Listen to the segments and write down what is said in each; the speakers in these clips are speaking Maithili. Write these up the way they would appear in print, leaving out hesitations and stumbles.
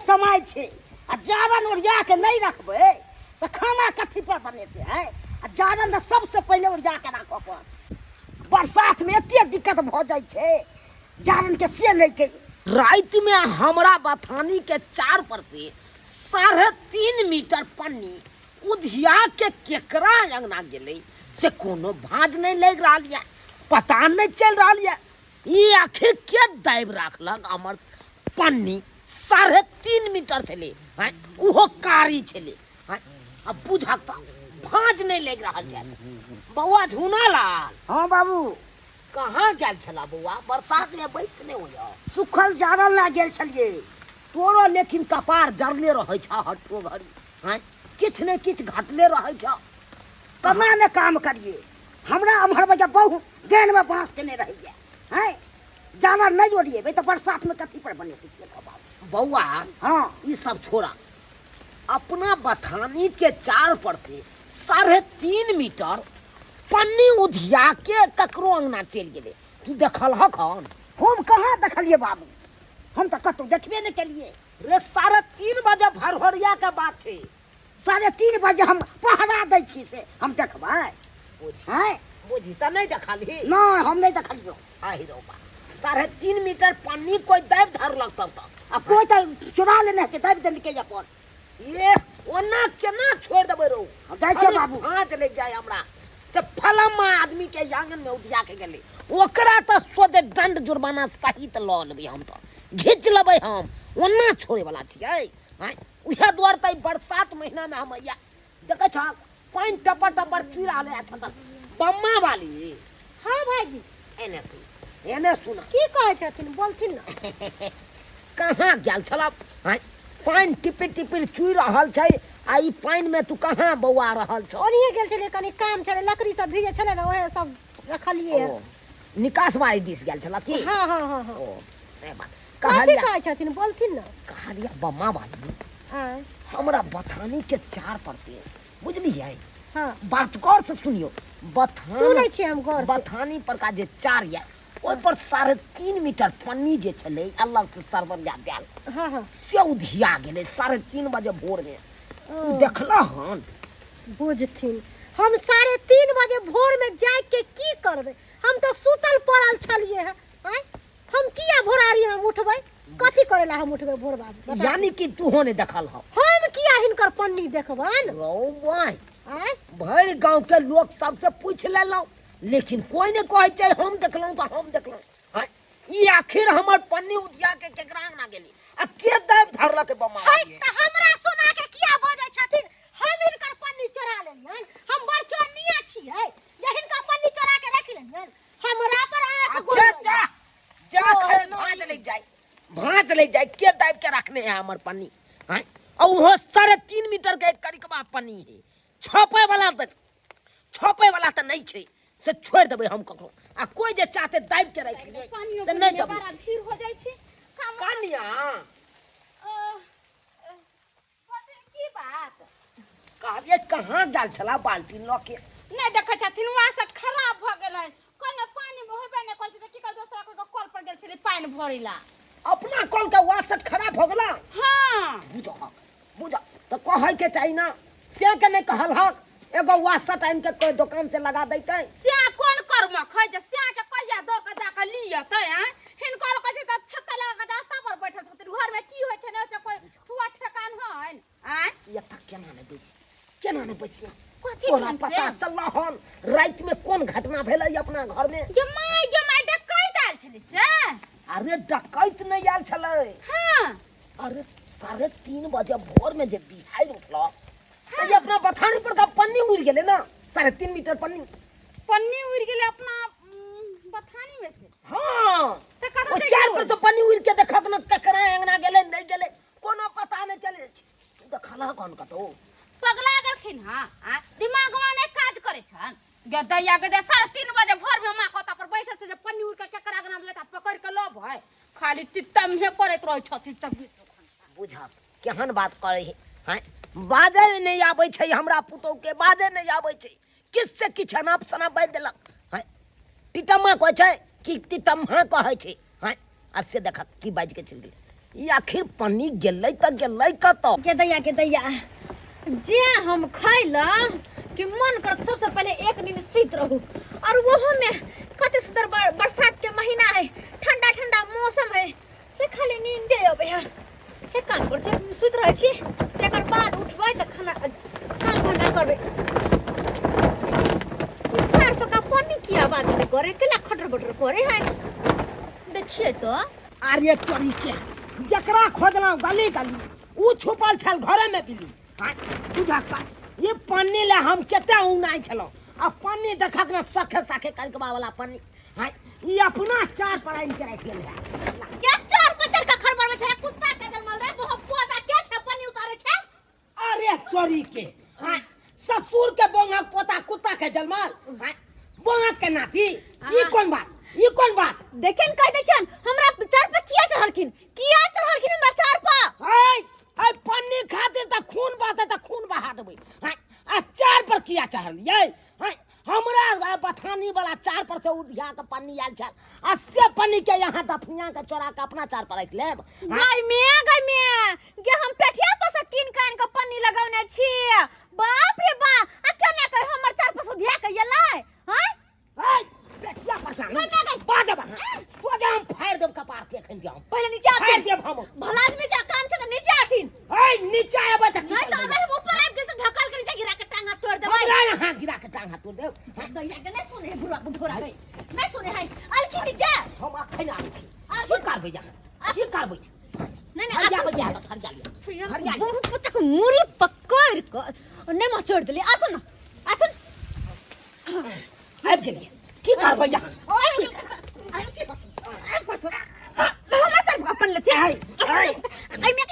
समय छै आ जारन ओरिया के नहि रखबै तऽ खाना कथी पर बनेतै हैं? आ जारन तऽ सबसँ पहिले ओरिया के राखऽ पड़त। बरसात में एते दिक्कत भऽ जाइ छै जारन के, से नहि के राति में हमरा बथानी के चार पर से 3.5 मीटर पन्नी उधिया के केकरा अंगना गेलै से कोनो भाँज नहि लागि रहल यऽ, पता नहि चलि रहल यऽ। ई आखिर के दाबि राखलक हमर पन्नी? 3.5 मीटर छलै आँय, ओहो कारी छलै आँय, आ बुझक तऽ भाँज नहि लागि रहल छै। बौआ झूना लाल। हाँ बाबू। कहाँ गेल छला बौआ? बरसात में बैस नहि होइया। सुखल जारल लए गेल छलियै। तोरो लेकिन कपार जरले रहै छ हट्ठो घड़ी आँय, किछु ने किछु घटले रहै छ। केना ने काम करिए, हमरा अमहर बजा बहु गेन में बांस केने रहैया हैं। जाना नहीं ओरिएबै तऽ बरसात में कथी पर बनेतै से कहऽ बाबू। बौआ। हाँ। ई सब छोड़ा, अपना बथानी के चार पर से 3.5 मीटर पन्नी उधिया के ककरो अंगना चलि गेलै, तू देखलहक हन? हम कहाँ देखलियै बाबू, हम तऽ कतहु देखबे नहि केलियै। रे 3:30 बजे भरभरिया के बात छै। 3:30 बजे हम पहरा दै छी से हम देखबै? बुझी। हैं? बुझी तऽ नहि देखलही? नहि, हम नहि देखलियौ। आहि रौ बा, 3.5 मीटर पन्नी कोइ दाबि धरलक तब तऽ आ कोइ तऽ चुरा लेने हेतै, दाबि देलकै अपन। ए ओना केना छोड़ि देबै रौ? जाइ छियै बाबू। भाँज लागि जाय हमरा से फलामा आदमी के आंगन में उधिया के गेलै, ओकरा तऽ सोझे दंड जुर्माना सहित लऽ लेबै हम, तऽ घीच लेबै हम, ओना छोड़े वाला छियै आँय? उएह दुआरे तऽ बरसात महीनामे हम हैया देखै छहक पानि टपर टपर चुइ रहल है। अच्छा तऽ बम्मा वाली। हाँ भाईजी। एने सुन, एने सुन। की कहै छथिन, बोलथिन ने। कहाँ गेल छल आँय? पानि टिपिर टिपिर चुइ रहल छै आ ई पानिमे तू कहाँ बौआ रहल छौ? ओनिये गेल छलियै, कनी काम छलै, लकड़ी सब भीजै छलै ने, ओहे सब रखलियै। ओ निकास बाड़ी दिस गेल छल की? हाँ हाँ हाँ हाँ। ओ से बात। कथी कहलिया कहै छथिन, बोलथिन ने। कहलिया बम्मा वाली। आँय। हमरा बथानी के चार पर से बुझलियै? हाँ। बात गौर से सुनियो। बथान सुनै छियै हम गौर से। बथानी पर का जे चार यऽ ओहि पर 3.5 मीटर पन्नी जे छलै अलग से सरबरिया देल, हाँ हाँ, से उधिया गेलै 3:30 बजे भोर में। ओ। देखल हन? बुझथिन, हम 3:30 बजे भोर में जाग के की करबै? हम तऽ सुतल पड़ल छलियै हँ। आँय, हम किया भोरारी में उठबै? कथी करे ला हम उठबै भोर बाबू? बता। यानी कि तूहो नहीं देखल हो? हम किया हिनकर पन्नी देखबन? रौ बाय। आँय? भरि गांव के लोग सबसे पूछ लेलहुँ लेकिन कोई नहीं कहै छै हम देखलहुँ तऽ हम देखलहुँ। आँय, ई आखिर हमर पन्नी उधिया के केकरा अंगना गेली आ के दाबि धरलक बमा? है तऽ हमरा सुना के किया बजै छथिन? हम हिनकर पन्नी चोरा लेलियन? हम बड़ चोरनिया छियै जे हिनकर पन्नी चोरा के रखि लेलियन? हमरा पर आँख अच्छा घुरबै। जा जा, ओ, खाली नो, भाँज लग जाए, भाँज लग जाए, के दाबि के रखने है हमर पन्नी? आँय, आ उहो 3.5 मीटर के करिकबा पन्नी है, छपे वाला तऽ छपे वाला तऽ नहीं छै, से छोड़ि देबै हम ककरो आ कोई जे चाहते दाबि के राखि लियै पानियो से नहि मे देबै। बड़ा भीड़ हो जाइ छै काम। कनिया। की बात? कहलियै कहाँ गेल छला बाल्टीन लऽ के? नहि देखै छथिन, वासट खराब भऽ गेल है, कोनो पानि होबे नहि करै छै तऽ की कर, दोसरा कोइ के कल पर गेल छलै पानि भरै ला। अपना कल के वासट खराब भऽ गेला? हाँ। बुझहक बुझ तऽ कहै के चाही ना, से के नहि कहलहक एगो वासट आनि के कोई दुकान से लगा दैतै। से कोन कर्मक है जे से के कहिया दऽ के जा कऽ लियतै? आँय, हिनकर कहै छै तऽ छत्ता लगा कऽ रास्ता पर बैठल छथिन, घर में की होइ छै नहि होइ छै कोई ठुआ ठेकान है? आँय, एतऽ केना नहि बैसी, केना नहि बैसी? कथी तोरा भेल से? पता चलल हन राति में कोन घटना भेलै अपना घर में? गे माय गे माय, डकैत आयल छलै से? अरे डकैत नहि आयल छलै। हाँ। अरे 3:30 बजे भोर में जे बिहाड़ि उठल तऽ ई अपना बथानी पर का पन्नी उड़ि गेलै ना, 3.5 मीटर पन्नी। पन्नी उड़ि गेलै अपना बथानी में से? हाँ। तऽ कतऽ ओ चलि चार गेल? पर से पन्नी उड़ि के देखक न ककरा अंगना गेलै नहि गेलै कोनो पता नहि चलै छै। तू देखलहक हन कतौ? पगला गेलखिन हँ? आ दिमागमा नहि काज करै छन? गे दैया गे दैया, 3:30 बजे भोर में माँ कतऽ पर बैठल छै जे पन्नी उड़ि के केकरा अंगना में जेता पकड़ि के लबै? खाली तितम्हे करैत रहै छथिन 24 घंटा। बुझक केहन बात करै है? हैं, बाजै नहि आबै छै हमरा पुतोह के, बाजै नहि आबै छै, किछु से किछु अनाप शनाप बाजि देलक। हैं, टिटम्मा कहै छै कि तितम्हा कहै छै? हैं, आ से देखक की बाजि के चलि गेलै। ई आखिर पन्नी गेलै तऽ गेलै कतऽ? के दैया के दैया जे हम खैलहुँ कि मन करत सबसे पहले एक नींद सुति रहू और वहो में कते सुंदर बरसात के महीना है, ठंडा ठंडा मौसम है, से खाली नींदे अबै है। हे काम कर छी, सुति रहै छी, तकर बाद उठबै तऽ खाना काम धंधा करबै। ई चार पका पानी की आवाज ते करे केला खटर बटर करे है, देखिए तो। अरे तोरी के जकरा खोजलहुँ गली गली उ छुपल छल घरे में बिल्ली। हाँ, बुझा का ये पानी ले हम कते उनाइ छलहुँ आ पानी देखक ने सखे सखे करकबा वाला पानी। हाँ, ये अपना चार पर आनि के राखि लेने है। के चार पर चार का खरबर में छै कुत्ता के जन्मल रे, बहुत पौधा के छै पानी उतारे छै। अरे तोरी के हाँ, ससुर के बोंगक पोता कुत्ता के जन्मल। हाँ, बोंगक के नाती, ई कोन बात, ई कोन बात? देखियन कह दै छन हमरा चार पर किया चढ़लखिन, किया चढ़लखिन हमरा चार पर? हाय हाय पन्नी खातिर त खून बहतै त खून बहा देबै। हाय, आ चार पर किया चढ़लियै? हाय, हमरा बथानी वाला चार पर से उधिया के पन्नी आयल छल आ से पन्नी के यहाँ दफनिया के चोरा के अपना चार पर राखि लेब। गाय में, गाय में गे हम पेठिया पर से कीन कान के पन्नी लगौने छी। बाप रे बा, आ केना के हमर चार पर से उधिया के एलै? हाय हाय, पेठिया पर से बाजब अहाँ, सोझा हम फाड़ि देब कपार के एखन हम। पहिले नीचे आथिन। फाड़ि देब हम। भला आदमी के काम छै त नीचे आथिन। हाय, नीचे आबै त की नहीं त करबै? अगर हम ऊपर आबि गेल त धकल के नीचे गिरा के टांग हाथ तोड़ देबै। हमरा यहाँ गिरा के टांग हाथ तोड़ देब। दैया के नहीं सुने है बुढ़वा बुढ़ोरा गई, नहीं सुने है। अलखी नीचे। हम अखन आबै छी। की करबै अहाँ? की करबै? नहीं, नहीं, हरिया आथुन। बजा हालत, हरिया लिअ। हरिया लिअ। बहुत पुतक मुरी पकड़ के नहीं मचोड़ देली। आथुन ना, आथुन। आबि गेलियै। की करबै अहाँ? ओए, अपन लेते आइ, आइ। आई में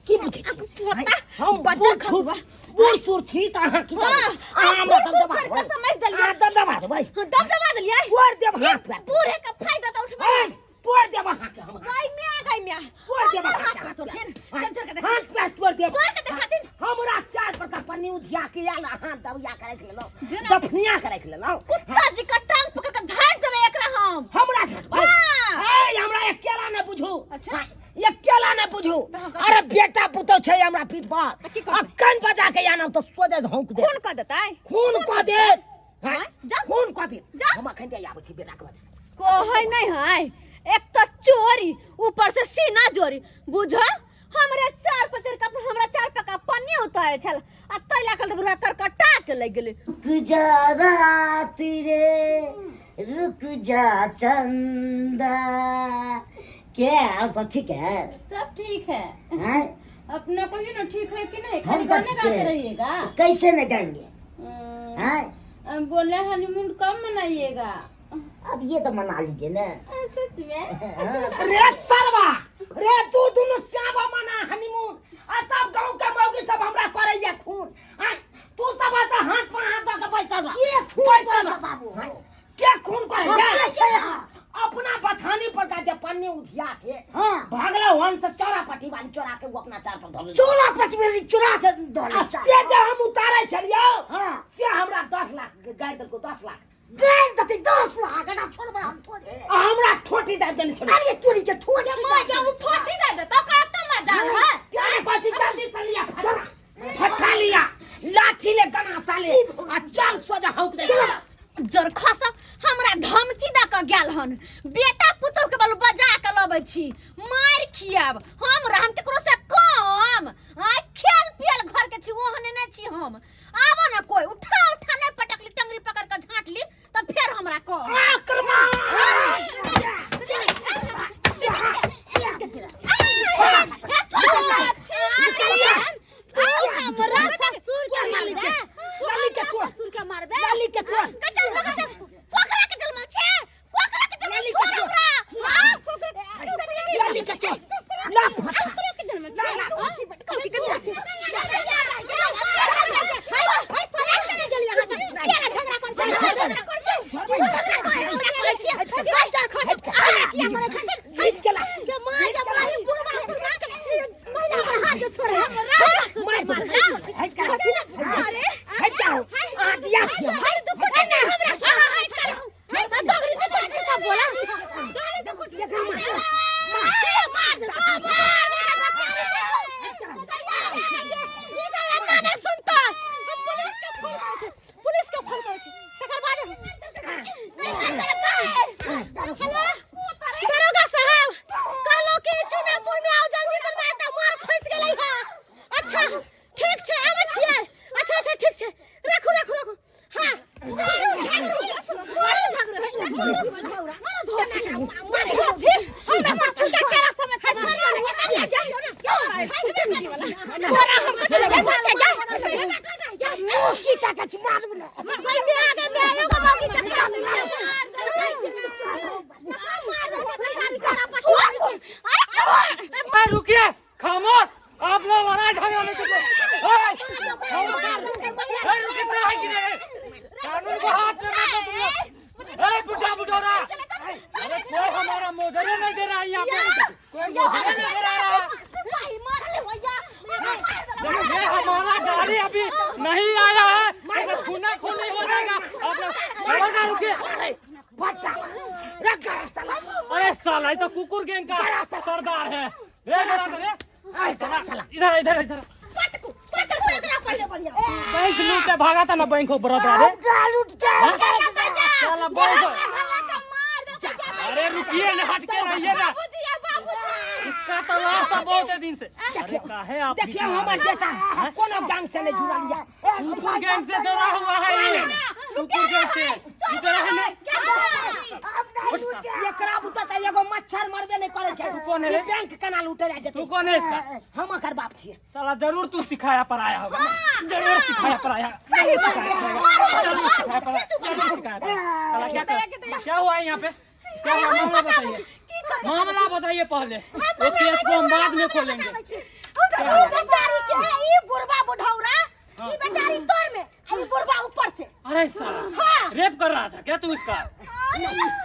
की बुझै छी? पोता, हम बच्चा बूढ़ खतुआ। बूढ़ सूढ़ छी त अहाँ की करबै? हाँ, अहाँ हमरा बूढ़ सूढ़ दबदबा छोड़ि कऽ देबै। समझि देलियै। अहाँ दबदबा देबै। हाँ, दबदबा देलियै। तोड़ि देब हाथ पैर। बूढ़े के फायदा तऽ उठबै। आइ, तोड़ि देब अहाँके हम। गाय म्या, गाय म्या। तोड़ि देब हमर अहाँके हाथ हाथ तोड़थिन। पैर। चल, चल के देखा। हाथ पैर तोड़ि देब। तोड़ि के देखाथिन। हमरा चार प्रकार पन्नी उधिया के आयल, अहाँ दबिया के राखि लेलहुँ, जेना- दफनिया के राखि लेलहुँ। कुत्ता जी के टांग पकड़ के झाड़ि देबै एकरा हम। हमरा झटबै? हाँ। ऐ, हमरा अकेला नहि बुझू। अच्छा। हाँ, अकेला नहि बुझू। तऽ हम कथी- अरे बेटा पुतहु छै हमरा पीठ पर। तऽ की करतै? अखन बजा के आनब तऽ सोझे झोंक देत। खून कऽ देतै? खून कऽ देत। हाँ, जा। खून कऽ देत। जा। हम अखन जाय आबै छी बेटा के बजा। कहै नहि है, एक तऽ चोरी ऊपर से सीना जोरी। बुझ हमरे चार पर चढ़ि कऽ हमरा चार पका पन्नी उतारे छल आ तै लए कऽ तऽ बुढ़ा करकटा के लागि गेलै। रुक जा रात रे, रुक जा चंदा। क्या आप सब ठीक है? सब ठीक है। हैं? अपना को ही ना ठीक है कि नहीं? हम खाली तो गाने ठीक गाते है। रहिएगा। कैसे न गाएंगे? हैं? हम बोले हनीमून कब मनाइएगा? अब ये तो मना लीजिए ना। सच में? रे सरवा, रे तू दुनू श्यामा मना हनीमून, आ तब गांव के मौगी सब हमरा करैया खून। आय, तू सब त हाथ पर हाथ दऽ के बैसल रह। के खून बैसल करैया रह। बाबू? आय, के खून करैया? हम के छै यहाँ? अपना बथानी पर का जे पन्नी उधिया के हाँ। भागला हन से चौरा पट्टी वाली चोरा के वो अपना चार पर धर लेलकै। चोरा पट्टी वाली चोरा के धर आ लेलकै। से जे हम उतारै छलियौ, हाँ। से हमरा 10 लाख के गाड़ि देलकौ, 10 लाख। गाड़ि देतै 10 लाख, एकरा छोड़बै हम थोड़े। आ हमरा ठोटी दाबि देने छलै। अरे चोरी के ठोटी ये माँ, दाबि ये देने वो ठोटी दाबि देतौ, ओकरा तऽ मजाल है। क्या कहै छी, जल्दी से लिया, फट्टा। फट्टा लिया, लाठी ले गना साले, आ चल सोझा हौक दे। चल। जरखस हमरा धमकी दऽ कऽ गेल हन, बेटा पुतोह के बल बजा के लबै छी, मारि खियाब हमरा, हम केकरो से कम आ खेल पियल घर के छी ओहने नहि छी हम। आबो ना कोई उठा उठा नहीं पटकली, टंगरी पकड़ के झाँट ली तब फेर हमरा कह। हमरा ससुर के मारबे, ससुर के मारबे। लाली के तोड़। चल बगा चल, कोकरा के जलमल छे, कोकरा के जलमल लाली के छोड़ तोड़। हमरा। हां, लाली के तोड़। ला फटा। कोकरा के जलमल छे। ला, ला। कथी के छे? खींच के ला। मार दे। हट के ला। हट जाओ। अहाँ दिया छियै। तोरा हम कथी लगे छै जा। मुँह की ताकै छी, मारब ने। भाई मे आगे मे एगो मौगी के साथ मार देलकै। मार देलकै बेचारी छोड़, अरे छोड़। ए, रुकिए, खामोश। आप लोग लड़ाई झगड़ा नहीं करते। ए, ए, रुकिए, क्या है कि नहीं? कानून को हाथ में मत लो तुम लोग। अरे बुढ़ा बुढ़ोरा, अरे कोई हमारा मोजरे नहीं दे रहा है यहाँ पे, कोई मोजरे नहीं दे रहा है। सिपाही मारले भैया। देखो, ये हमारा गाड़ी अभी नहीं आया है तो खूना खूनी हो जाएगा। आप लोग खबरदार, रुकिए। फटा रख गड़ा साला। अरे साला, ये तो कुकुर गैंग का सरदार है। रे, गड़ा रे। आय गड़ा साला। इधर इधर इधर। पटकू पटकू एकरा पहिले बढ़िया। बैंक लूट के भागा था ना, बैंक ऑफ बड़ौदा रे। गाल उठ के साला बैंक। हल्ला के मार देलकै। अरे रुकिए ना, हट के रहिए ना। बाबूजी आ बाबूजी। इसका तलाश था बहुत दिन से। अरे काहे आप देखियो, हमर बेटा कोनो गैंग से नहीं जुड़ल या। कुकुर गैंग से जुड़ा हुआ है ये, कुकुर गैंग से इधर है ना। एकरा बुता त एगो मच्छर मरबे नहीं करे छै। तू कौन है रे? ई बैंक केना लूटे जा जेतै? तू कौन है इसका? हम एकर बाप छियै। साला जरूर तू सिखाया पराया होगा, जरूर सिखाया पराया, जरूर सिखाया पराया, जरूर सिखाया पराया, जरूर सिखाया पराया। साला क्या कर, क्या हुआ है यहाँ पे, क्या हुआ? मामला बताइए, मामला बताइए पहले, वो केस को हम बाद में खोलेंगे। ई बेचारी के ई बुढ़वा बुढ़ौरा, ई बेचारी तोर में आ ई बुढ़वा ऊपर से। अरे साला, रेप कर रहा था क्या तू इसका?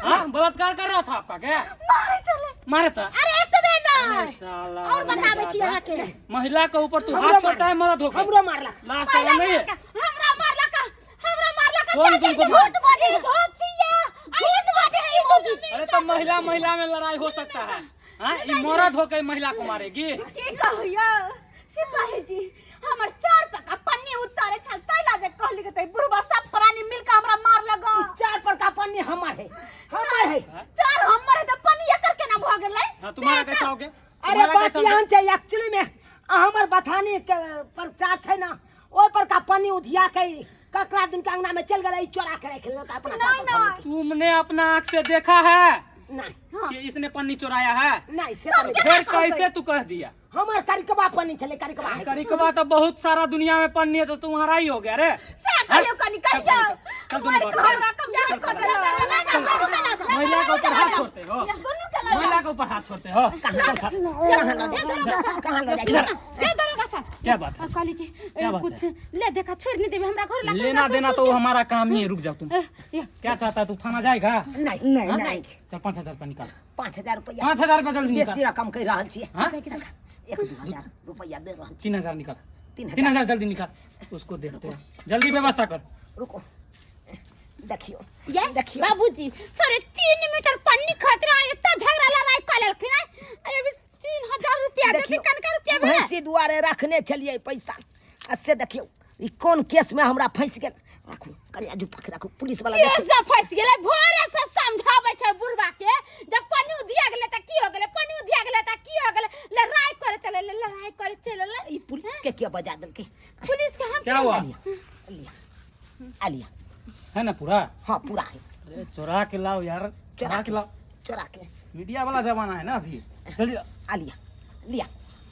हाँ, बलात्कार कर रहा था आपका क्या? मारे चले। मारे था? अरे एतबे अरे नहि, साला, और बताबै छी अहाँके। महिला के ऊपर तू हाथ छोड़ता है मर्द होकर? हमरो मारलक। लाश साला नहीं है। हमरा मारलक, हमरा मारलक। कौन तुमको झूठ बाजे, झूठ झूठ बाजे है ई मौगी। अरे तो महिला महिला में लड़ाई हो सकता है? हाँ, ये मर्द होकर महिला को मारेगी? की कहियो सिपाही जी, हमर चार पक्का पन्नी उतारे छल तैला जे कहली के तै बुढ़बा सब प्राणी मिल के हमरा मार लगा। चार पर का पन्नी हमर है, हमर है। चार हमर है त पन्नी एकर केना भ गेलै? हाँ, तुम्हारा कैसा हो गया? अरे तुम्हारा बात कैसा हो गया? यहाँ छै, एक्चुअली में हमर बथानी के पर चार छै ना, ओहि पर का पन्नी उधिया के ककरा दिन के अंगना में चल गेलै, चोरा के राखि लेलक अपना। नहीं नहीं। तुमने अपना आंख से देखा है नहीं। कि इसने पन्नी चुराया है? नहीं, से तऽ नहीं। फिर कैसे तू कह दिया? हमर करिकबा पन्नी छलै, करिकबा है। करिकबा तो बहुत सारा दुनिया में पन्नी है, तो तुम्हारा ही हो गया रे? से कहियो, कनी कहियो। चल तुम मार के बात। हमरा कमजोर क देलक। महिला के ऊपर हाथ छोड़ते हो? दुनू के लगा। महिला के ऊपर हाथ छोड़ते हो? कहाँ लऽ जाइ छी? कहाँ लऽ जाइ छी? ये दरोगा साहब। क्या बात है? कहली कि क्या बात कुछ ले देखा, छोड़ नहीं देबे हमरा घर ला। लेना देना तो हमारा काम ही है, रुक जाओ तुम। क्या चाहता है तू, थाना जाएगा? नहीं नहीं नहीं। चल, 5,000 रुपया निकाल। 5,000 रुपया? 5,000 रुपया जल्दी बेसी निकाल। रकम कहि रहल छियै। हाँ? 1-2 हजार रुपया दे रहल छी। 3,000 निकाल। 3,000। 3,000 जल्दी निकाल, उसको देखते हैं, जल्दी व्यवस्था कर। रुको, देखियो। ये देखियो। बाबूजी, 3.5 मीटर पन्नी खातिर एत्ता झगड़ा लड़ाई कर लेलखिन। अभी 3,000 रुपया देती। देखियो, कनका रुपया भेलै? भैंसी दुआरे रखने छलियै पैसा, आ से देखियौ, ई कोन केस में हमरा फंसि गेल। राखू करिया जूता के, राखू, पुलिस वाला केस देखियौ। जब फंस गेलै, भोरे से समझाबै छै बुढ़बा के, जब पन्नी उधिया गेलै त की हो गेलै, पन्नी उधिया गेलै त की हो गेलै, लड़ाई करे चले, लड़ाई करे चले। ई पुलिस के किया बजा देलकै? पुलिस के हम क्या हुआ? लिया, आ लिया। है ना पूरा? हाँ, पूरा है। अरे चुरा के लाओ यार, चुरा के लाओ। चोरा के। मीडिया वाला जमाना है ना अभी, जल्दी। आ लिया, लिया।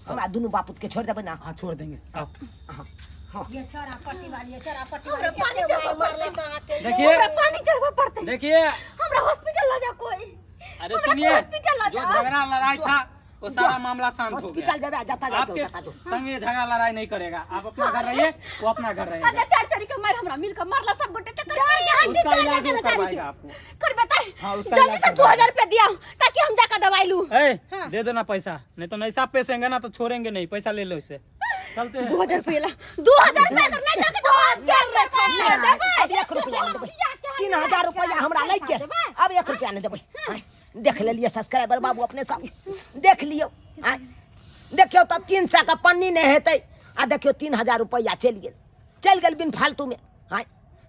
हमरा दुनू बापुत के छोड़ देबै ना? हाँ, छोड़ देंगे, आओ। हाँ हाँ। ये चोरा पट्टी वाली, ये चोरा पट्टी हमरा वाली। पानी चढ़बऽ पड़तै। देखिए। हमरा पानी चढ़बऽ पड़तै। देखिए। हमरा हॉस्पिटल ल जाओ कोई। अरे हमरा सुनिए, हॉस्पिटल ल जो जाओ। झगड़ा लड़ाई था वो सारा मामला शांत हो गया। हॉस्पिटल जेबै, जता जाके आपके जता जो। संग ये झगड़ा लड़ाई नहीं करेगा, आप अपना घर रहिए, वो अपना घर रहेगा। अच्छा, चार चार के मार हमरा मिल के मारला सब गोटे त कर के हड्डी उसका तोड़ इलाज देलकै वो बेचारी के। करवाएगा आपको। कर बताई। हाँ, उसका जल्दी इलाज से करवाएगा। 2,000 रुपया दिया ताकि हम जाकर दवाई लूं। ए, दे दो ना पैसा, नहीं तो नैसा पेसेंगे ना तो छोड़ेंगे नहीं। पैसा ले लो इससे, चलते हैं। 2,000 रुपया ला, 2,000 रुपया अगर नहीं जाके तो हम चल अब 1 रुपया नहीं देबै। 3,000 रुपया हमरा लागि गेल, अब 1 रुपया नहीं देबै। आँय, देख लेलियै सब्सक्राइबर बाबू, अपने सब देख लियौ। आँय, देखियौ तऽ 300 के पन्नी नहि हेतै आ देखियौ, 3,000 रुपैआ चलि गेल, चलि गेल बिन फालतूमे। आँय,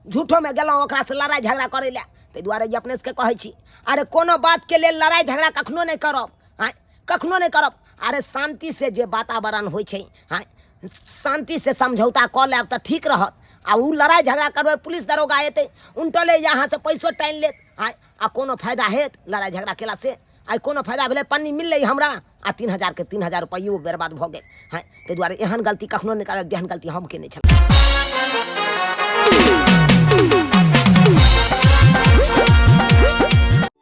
झूठोमे गेलहुँ ओकरासँ लड़ाइ झगड़ा करै लए। ताहि दुआरे जे अपने सबके कहै छी, अरे कोनो बातके लेल लड़ाइ झगड़ा कखनो नहि करब। आँय, कखनो नहि करब। अरे शान्ति से जे वातावरण होइ छै, आँय, शान्ति से समझौता कऽ लेब तऽ ठीक रहत। आ ओ लड़ाइ झगड़ा करबै, पुलिस दरोगा एतै, उनटले यहाँ से पैसो टानि लेत। आँय, आ कोनो फायदा हेत लड़ाइ झगड़ा केलासँ? आइ कोनो फायदा भेलै? पन्नी मिललै हमरा? आ 3000 के 3000 रुपैओ बर्बाद भऽ गेल। हँ, ताहि दुआरे एहन गलती कखनो नहि करब जेहन गलती हम केने छलहुँ।